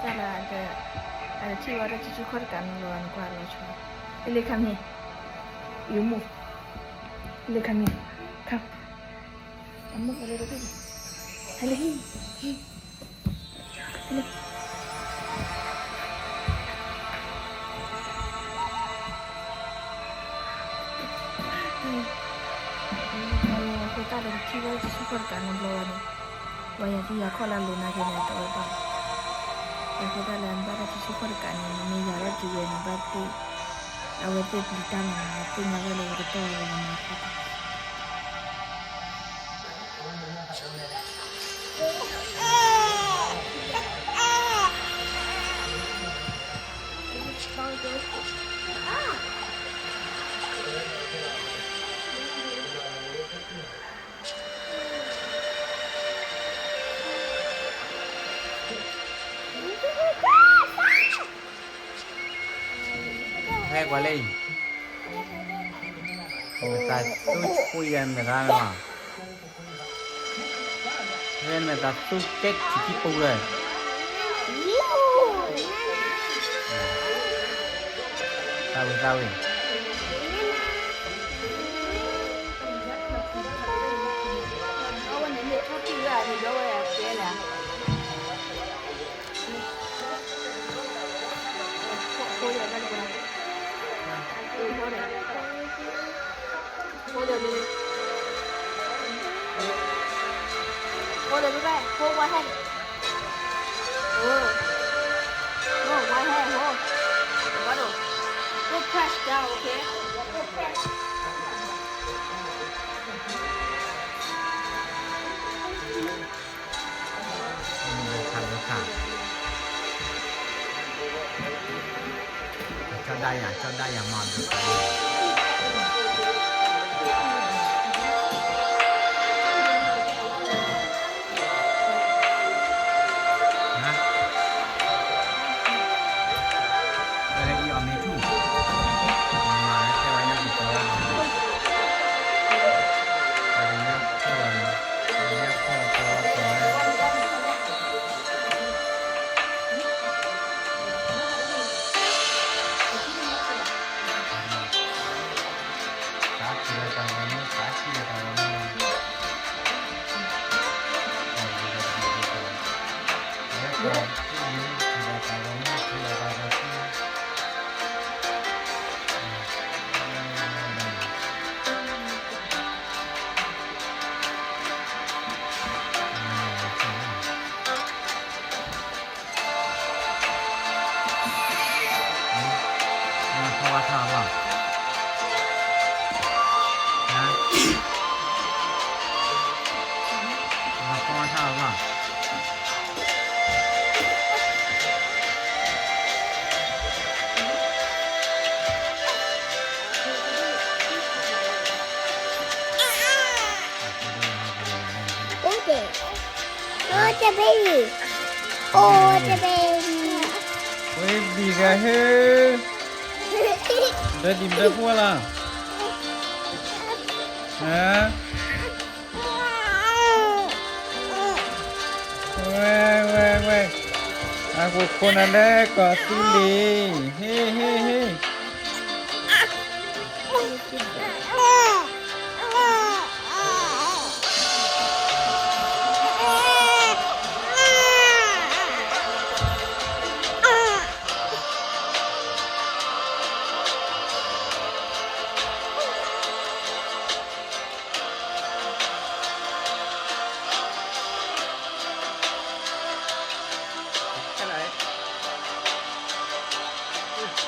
တၢ်လၢအတထံၣ်ဝဲတၢ်ထံဆူၣ်ခီၣ်တကးန့ၣ်လီၤ နကွၢ်လီၤဆီ, လ့လ့ come here, you move, လ့လ့ come here, come, အ move a little bit, ဟဲလ့ ဟဲလ့ အဃိသတးဒီး ပထံၣ်ဘၣ်တၢ်ထံဆူၣ်ခီၣ်တကးန့ၣ်ဘျီဝဲန့ၣ်, ပှၤယၤသံယၤခီၣ်လၢအလိၤနာ်က့န့ၣ် အတအိၣ်ဘၣ်, အဃိသတးလၢနဘၣ်တၢ်ထံဆူၣ်ခီၣ်တကးန့ၣ် နမ့ၢ်ယၤထီၣ်တုၤဝဲန့ၣ် ဘၣ်သ့ၣ်, အဝဲသ့ၣ်ပျံၤတၢ်မၤန့ၣ် သ့ၣ်ညါဝဲလၢဝဲကတီၢ်ဝဲမၤသ့ၣ် ဟဲကွၢ်လံ, မတၤသူဆူၣ်ယဲၢ်မတၤလီၤ, ဖဲမတၤသူကဲထံခံပူၤလၢ သးဝံၣ်သးဝံၣ်, အဝဲန့ၣ်န့ၣ်ထီၣ်ထံၣ်ဝဲအံၤဒီးဝဲအကဲလၢ Hold it. Hold it, baby. Hold it, baby. Hold one hand. Oh. No, one hand, hold. Bottle. Don't press down, okay? Don't press. ကၠီဒၣ်ယၤ ကၠီဒၣ်ယၤမၤဒိး Oh, the baby. Oh, the baby. Baby ကဟဲ daddy မ့ၢ်ဖိလီၤ ဟါ ဝဲ ဝဲ ဝဲ အကိးခိၣ်နၤလၢကီၢ်သူလ့ၤ ဟ့ ဟ့ ဟ့ Hello.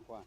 ကွၢ်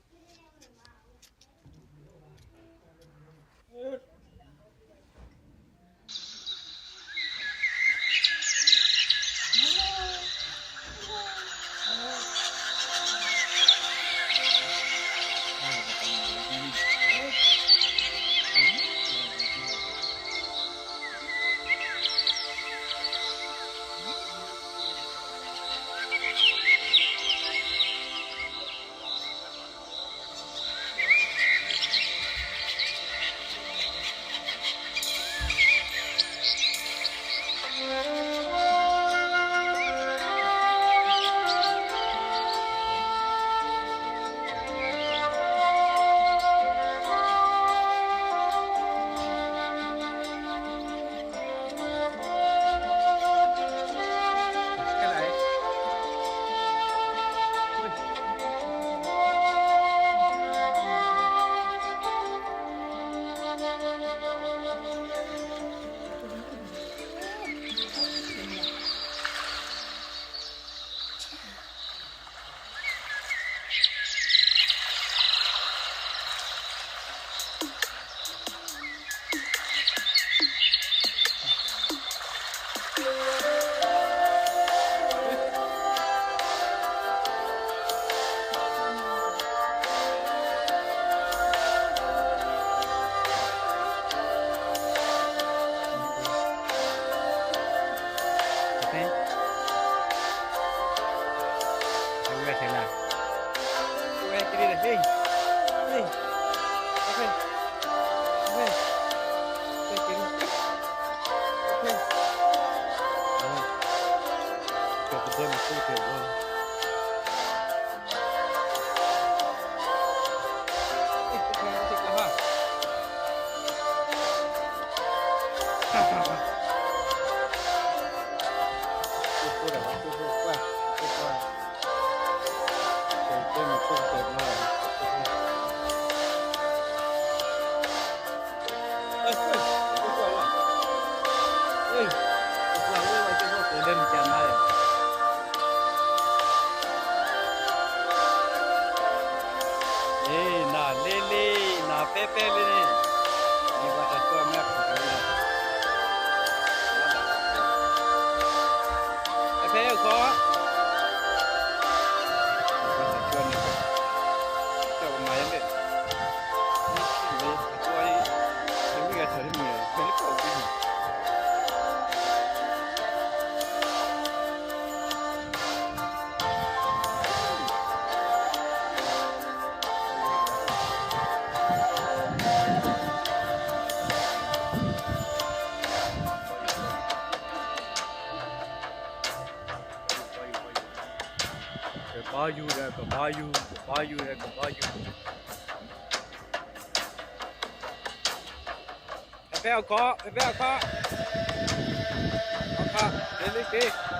နၤလ့လ့ နၤပဲပဲလ့န့ၣ် မ့ၢ်ပှၤတၢ်ကွၢ်မ့ၢ်အခိၣ်န့ၣ် အဖဲအဃီ ပှၤတၢ်ကွၢ်န့ၣ် တၢ်ကမၤယဲလဲၣ် မ့ၢ်လ့ အကွၢ်အံၤ တဝံၣ်အထီၣ်တမုာ် ဖဲလၢကီၢ်ပူၤန့ၣ် ကဘါယူၤဒီးကဘါယူၤ ကဘါယူၤဒီးကဘါယူၤ ဖဲဖဲအခီ ဖဲဖဲအခီ အခီ လ့လ့က့ၤ လ့လ့က့ၤ ဟ့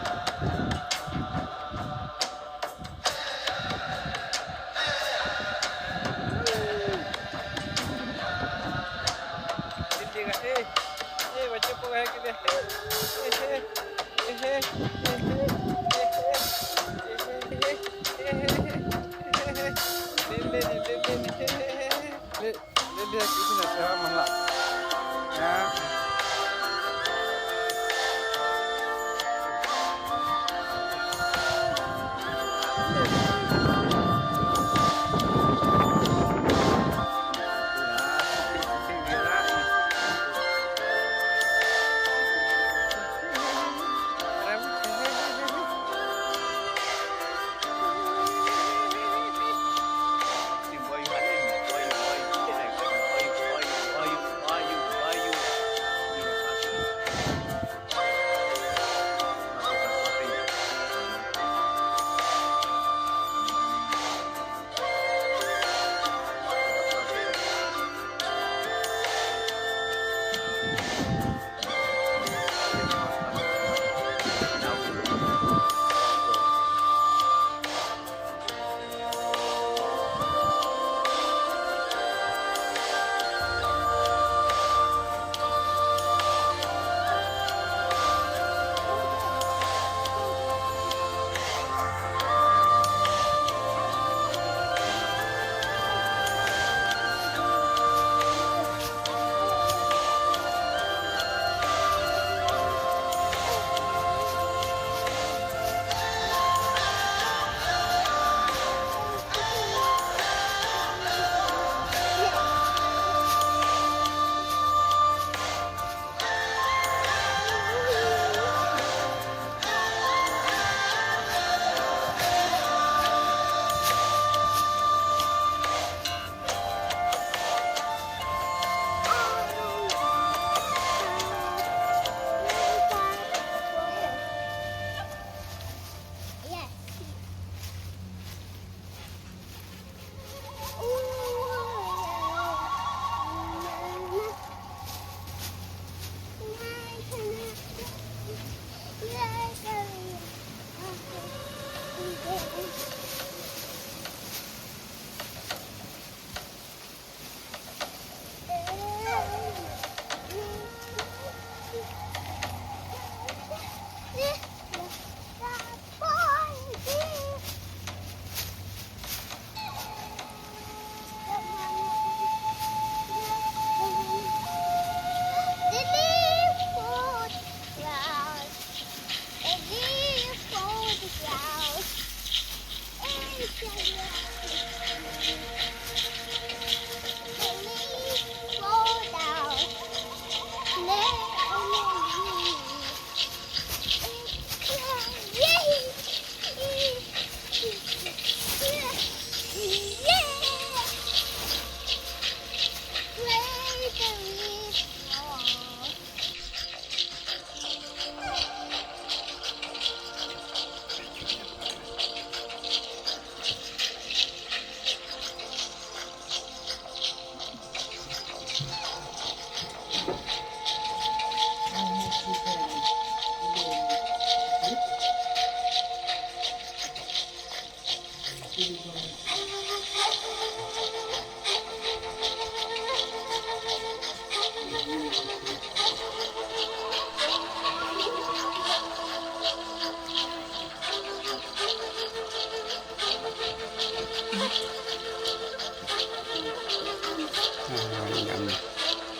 ၣ် ဟ့ၣ် ပှၤကၠိဖိကဟဲက့ၤ ဟ့ၣ် ဟ့ၣ် ဟ့ၣ် ဟ့ၣ် လ့လ့န့ၣ် လ့လ့န့ၣ် လ့လ့န့ၣ် လ့လ့က့ၤ နၤဆဲးမၤလၢ နၤ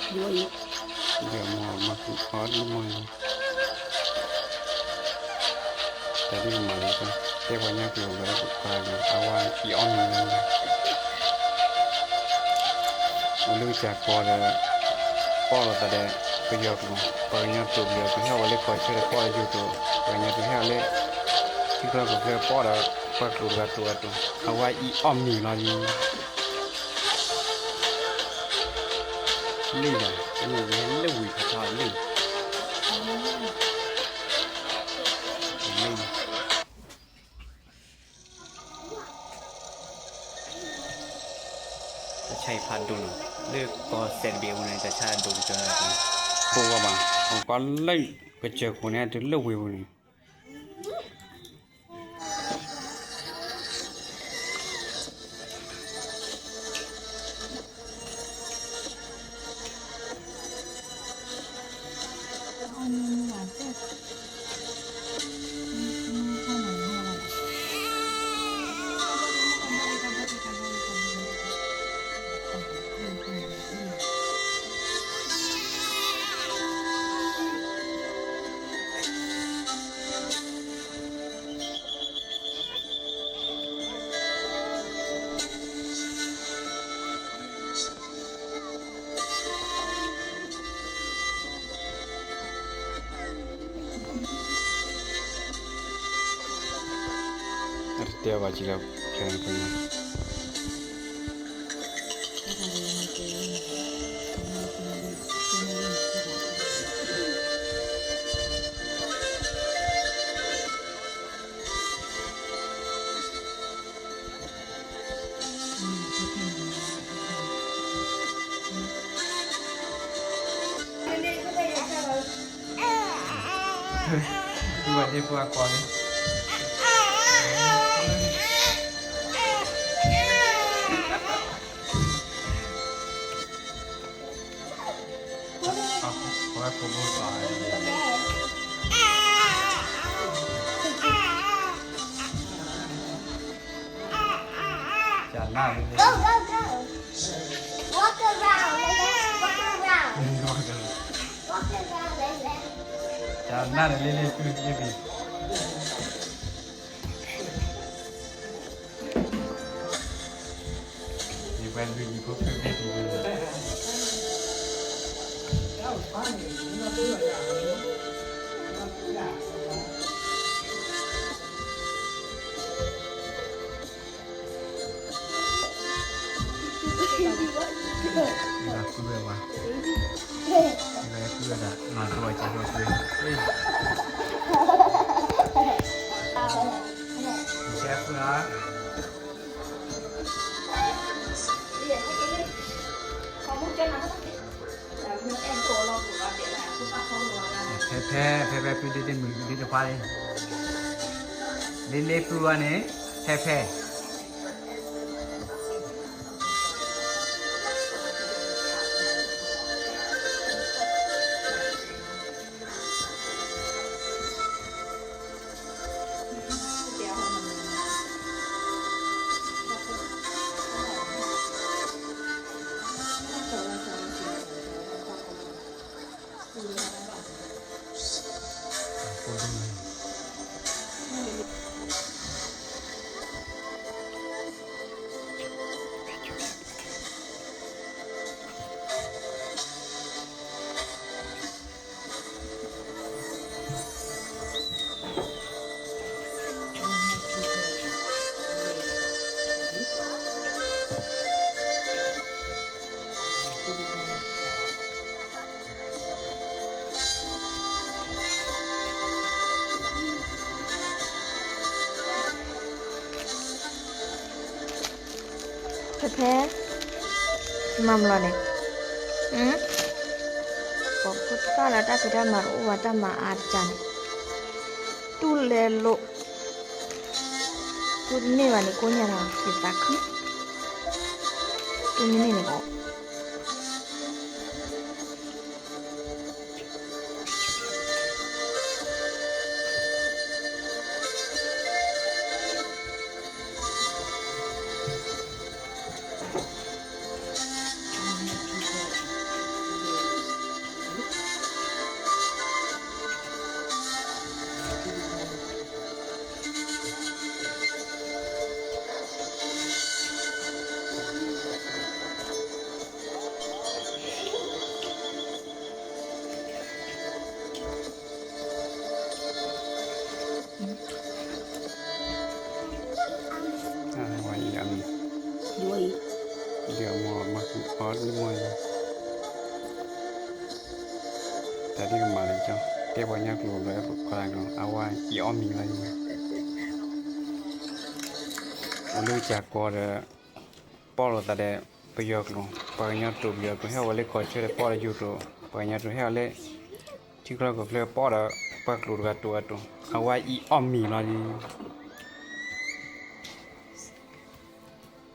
ယမၤမၤဃုာ်အီၤဒ်မီၢ်အံၤ, တၢ်ဒ်မၤလၢ တဲပှၤကညီကျိာ်လၢပှၤန့ၣ် အဝဲအံၤအီၣ်မံၤလီၤ, အိၣ်လၢကစၢ်ကီၢ်ဒီး ပီၣ်လိာ်သးဒီး ပယီၤကျိာ်, ပှၤကညီကျိာ်ပယီၤကျိာ် ဟဲဝဲလၢကီၢ်ဆၢဒီး ပီၣ်လိာ်ယိၤကျိာ်, ပှၤကညီကျိာ်ဟဲဝဲလၢ ထံချၢကီၢ်ချၢ ပီၣ်ဒီး ပှၤကျိာ်တဂၤကျိာ်ဂၤကျိာ်, အဝဲအံၤအီၣ်မံၤလီၤလံ. လ့ၣ်ယၤ လ့ၣ်ယၤ လၢဝံၤဖးထီလ့ၣ်, လ့ၣ်, တၢ်ဆါအံၤဖးဒိၣ်နီၤ, လၢကီၢ်စဲးတဘ့ၣ်အပူၤန့ၣ် တၢ်ဆါဒိၣ်ကတၢၢ်, ဘိးဝဲဘၣ်, ကီၢ်လၢကစၢၢ်ခိၣ်န့ၣ်တုၤလၢဝ့ၢ်ပူၤန့ၣ် အတတဲဘၣ်က့ၤလၢ ဝဲဒၣ်ပှၤကီၢ်န့ၣ် အဝဲဖိမုၣ်ကီၢ် ကနၣ် Walk around, Lily. Walk around. Walk around, Lily. ကနၣ်န့ၣ် လ့လ့ဖု လ့လ့ဖု ယပှၤလုၢ်ယံၤဖိဖု လ့လ့ဖု ဒီးဃုဝဲပှၤ, ဒီးဃုဝဲဒၣ် မၤသဝီကၢ်ဃီဃု, ယဆဲဃုဧါ, ဖဲဖဲ ဖဲဖဲ ဖုဒ့တမုၢ်ဒ့တခွါလံ, လ့လ့ဖုဝဲန့ၣ် ဖဲဖဲ ဖဲဖဲ မၤမလီၤန့ၣ်, ပှၤဖိသၣ်လၢတၢ်ဖံးတၢ်မၤတအိၣ်ဘၣ် တၢ်မၤအါတကၢ်န့ၣ်, တူၢ်လဲလိာ်, တူၢ်တန့ၢ်ဘၣ်န့ၣ် ကိးညါလီၤ ယသးခု, တူၢ်န့ၢ်န့ၢ်န့ၣ်ဘၣ်. ဒ်အမ့ၢ်မၤဃုာ်အီၣ်လၢမီၢ်အံၤ, တၢ်ဒ်ကမၤလၢကၠီ, တဲပှၤကညီကျိာ်ဘျီ ပကွၢ်ကျိာ် အဝဲအံၤအီၣ်မ့ၤလီၤ. အိၣ်လၢကၠီၤကီၢ်ဒီး ပီၣ်လိာ်သးဒီးပယီၤကျိာ်, ပှၤကညီကျိာ်ပယီၤကျိာ်, ဟဲဝဲလၢကီၢ်ဆၢဒီးပီၣ်ဒီးယိၤကျိာ်, ပှၤကညီကျိာ်ဟဲဝဲလၢ ထံချၢကီၢ်ချၢပီၣ်ဒီး ပှၤကျိာ်တဂၤတိၤဂၤတိၤ, အဝဲအံၤအီၣ်မ့ၤလီၤ.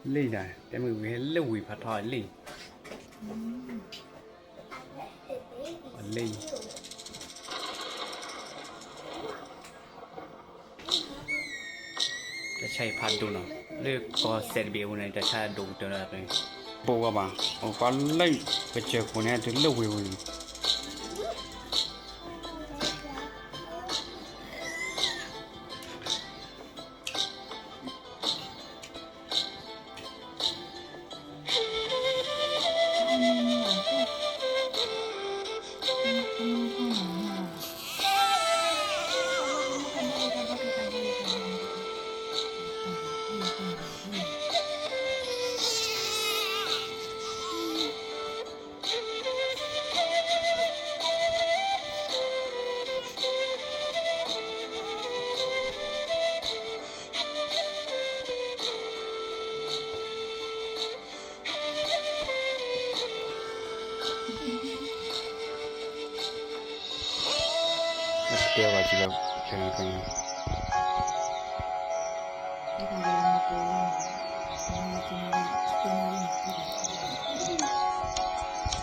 လ့ၣ်ဒၣ် တဲမုၢ်ဝံၤဟဲလၢဝံၤဖးထီလ့ၣ်, လ့ၣ် တၢ်ဆါအံၤဖးဒိၣ်နီၤ, လၢကီၢ်စဲးတဘ့ၣ်အပူၤန့ၣ် တၢ်ဆါဒိၣ်ကတၢၢ်လီၤ. ပိာ်ဝဲဘၣ်, အိၣ်ကီးလၢကစၢၢ်ခိၣ်န့ၣ် တုၤလၢဝ့ၢ်ပူၤန့ၣ် တဲဝဲက့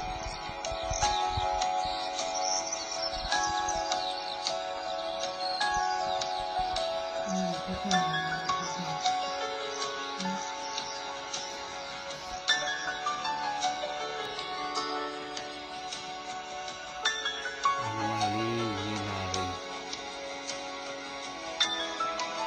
ၤလီ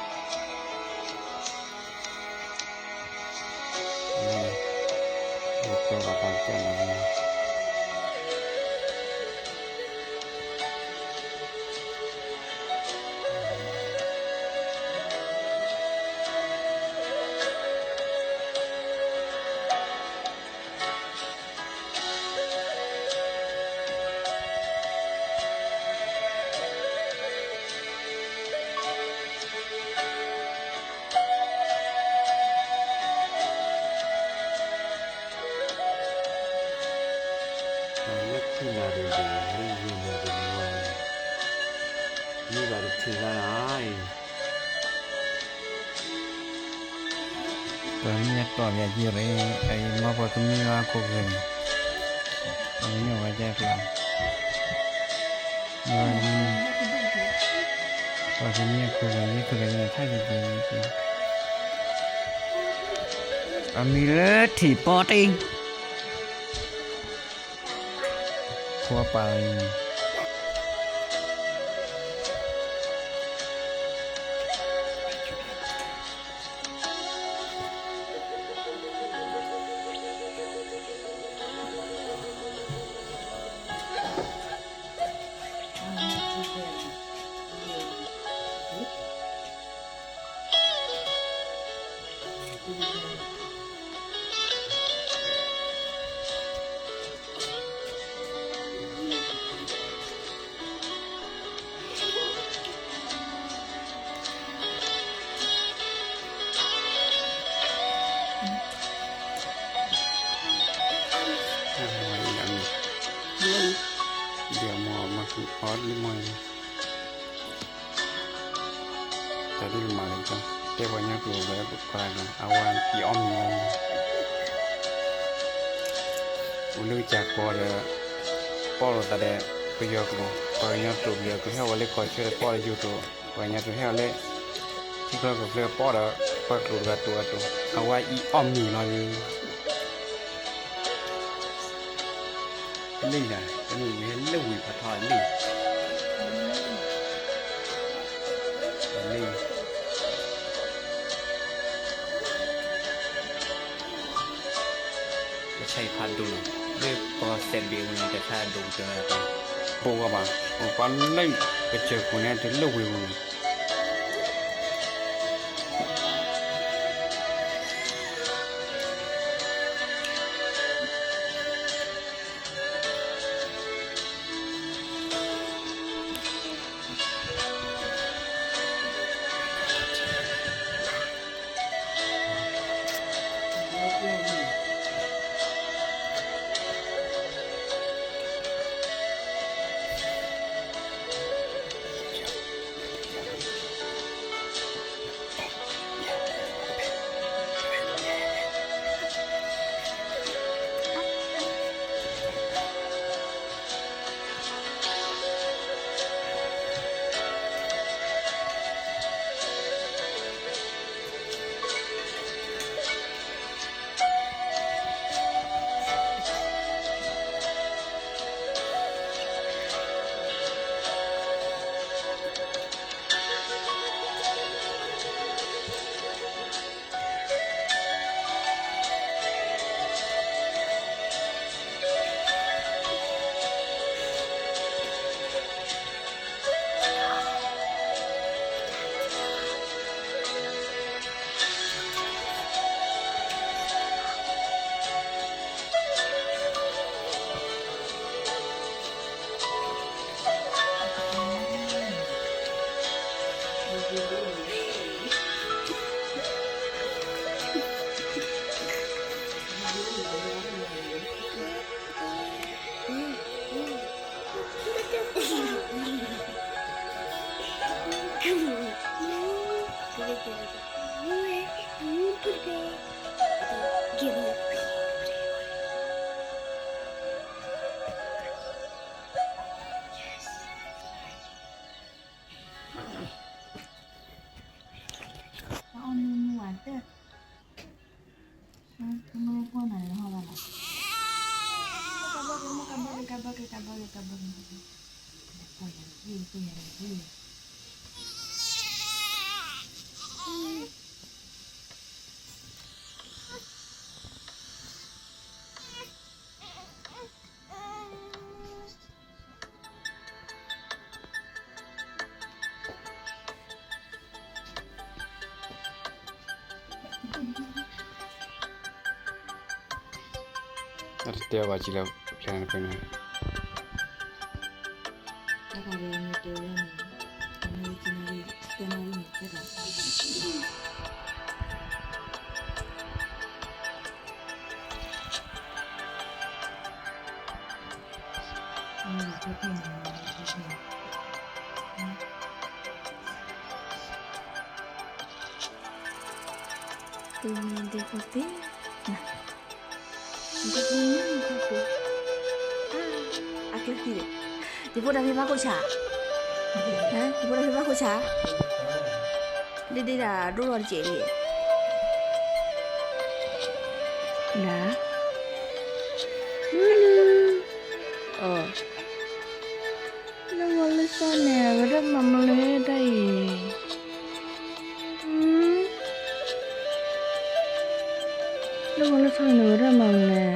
ၤ, ပမ့ၢ်တီၢ်ယၤယံၤရ့ၣ်, အအံၤမ့ၢ်ပှၤကမံလၢအခိၣ်ဂ့ၤန့ၣ်, ပှၤကညီဝဲဒၣ်ကျါ, ပှၤကမံခိၣ်ဂ့ၤ မံခိၣ်ဂ့ၤန့ၣ် ထါက့ၤက့ၤ, အမံၤလၢထံၣ်ပီတ့ၢ် ခိပာ်လီၤ. ဒ်အမ့ၢ်မၤဃုာ်အီၣ်လၢမီၢ်အံၤ, တၢ်ဒ်ကမၤလၢကၠီ, တဲပှၤကညီကျိာ်ဘျီ ပကွၢ်ကျိာ် အဝဲအံၤအီၣ်မ့ၤလီၤ. အိၣ်လၢကၠီၤကီၢ်ဒီး ပီၣ်လိာ်သးဒီး ပယီၤကျိာ်, ပှၤကညီကျိာ်ပယီၤကျိာ်, ဟဲဝဲလၢကီၢ်ဆၢဒီးပီၣ်ဒီးယိၤကျိာ်, ပှၤကညီကျိာ်ဟဲဝဲလၢ ထံချၢကီၢ်ချၢပီၣ်ဒီး ပှၤကျိာ်တဂၤတိၤဂၤတိၤ, အဝဲအံၤအီၣ်မ့ၤလီၤ. လ့ၣ်ဒၣ် တမ့ၢ်ဝံၤလၢဝံၤဖးထီလ့ၣ်, လ့ၣ် တၢ်ဆါအံၤဖးဒိၣ်နီၤ, လၢကီၢ်စဲးတဘ့ၣ်အပူၤန့ၣ် တၢ်ဆါဒိၣ်ကတၢၢ်လီၤ. ပိာ်ဝဲဘၣ်, အိၣ်ကီးလၢကစၢၢ်ခိၣ်န့ၣ် တုၤလၢဝ့ၢ်ပူၤန့ၣ်. မ့ၢ်ပှၢ်နၤလၢဟီၣ်ဘၣ်လီၤ. ကဘၣ်က့ၤ မ့ၢ်ကဘၣ်က့ၤ ကဘၣ်က့ၤ ကဘၣ်က့ၤ ကဘၣ်က့ၤ ပှၢ်ယၤတက့ၢ် ပှၢ်ယၤတက့ၢ်. တၢ်တတဲအီၤဘၣ်ကံလၢဖျဲနဖဲန့ၣ်, တၢ်ခါဒီးမ့ၢ်တဲဝဲန့ၣ်, အမ့ၢ်ကံနၣ်ရံၣ် တဲနၣ်ရံၣ်န့ၣ် တဲဘၣ် အကျဲသံ, ယဖိတၢ်ဖံးဘၣ်ခိၣ်ဆါ, ယဖိတၢ်ဖံးဘၣ်ခိၣ်ဆါ, ဒ့ဒ့ဒၣ်ဒိၣ်ထီၣ်တစဲးလံ, ဒၣ်, အၢ, လၢဂီၤလၢစၢ်န့ၣ် အဝဲဒၣ်မၤမလဲတၢ်အံၤ, လၢဂီၤလၢစၢ်န့ၣ် အဝဲဒၣ်မၤမလဲ,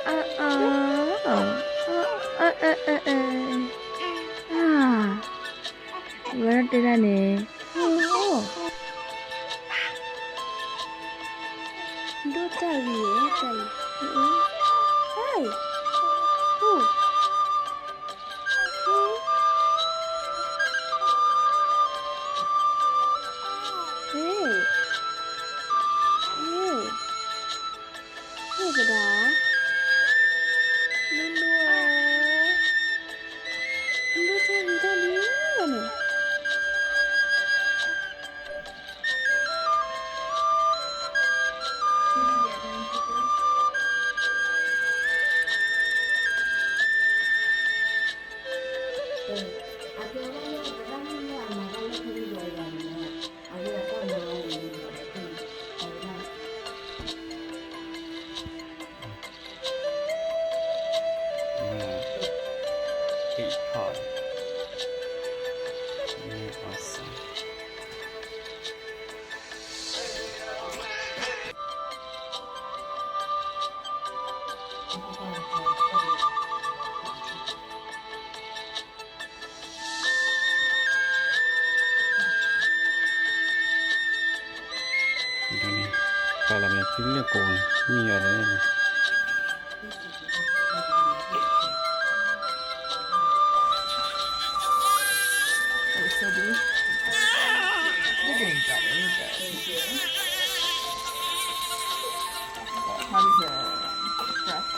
အအ, အ, အဝဲဒၣ်တဲဒၣ်န့ၣ်, ဒိၣ်တၢ်ဂ့ၤ, တၢ်ဂ့ၤ, ဟဲ, ဟဲ, ဟဲ, ဟဲကဒါ, လိၤလိၤဧၢ, လိၤတၢ်ဂ့ၤတၢ်လံန့ၣ်. ပာ်လီၤမ့ၢ်သုလၢကိးမံၤယၤလဲၣ်န့ၣ်. It's so blue. They're getting better, but how does the breath?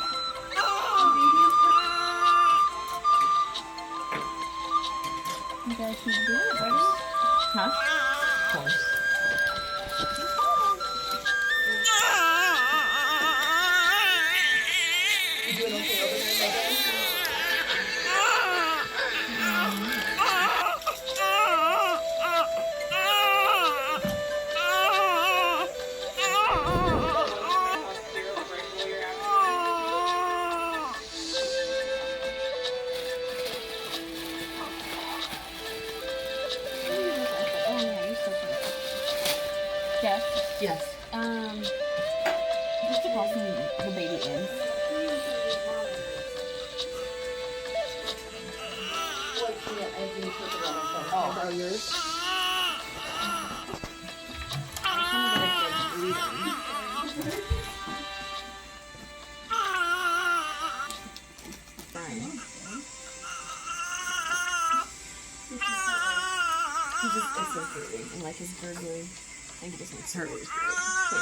You guys keep doing it, buddy. Huh? Of course. You doing okay over there, Megan? Yes. Yes. Um, just to call some the baby in. Oh, are yours? Fine. He just, it's so fruity. And like his gurgling. I think it just makes her really fruity.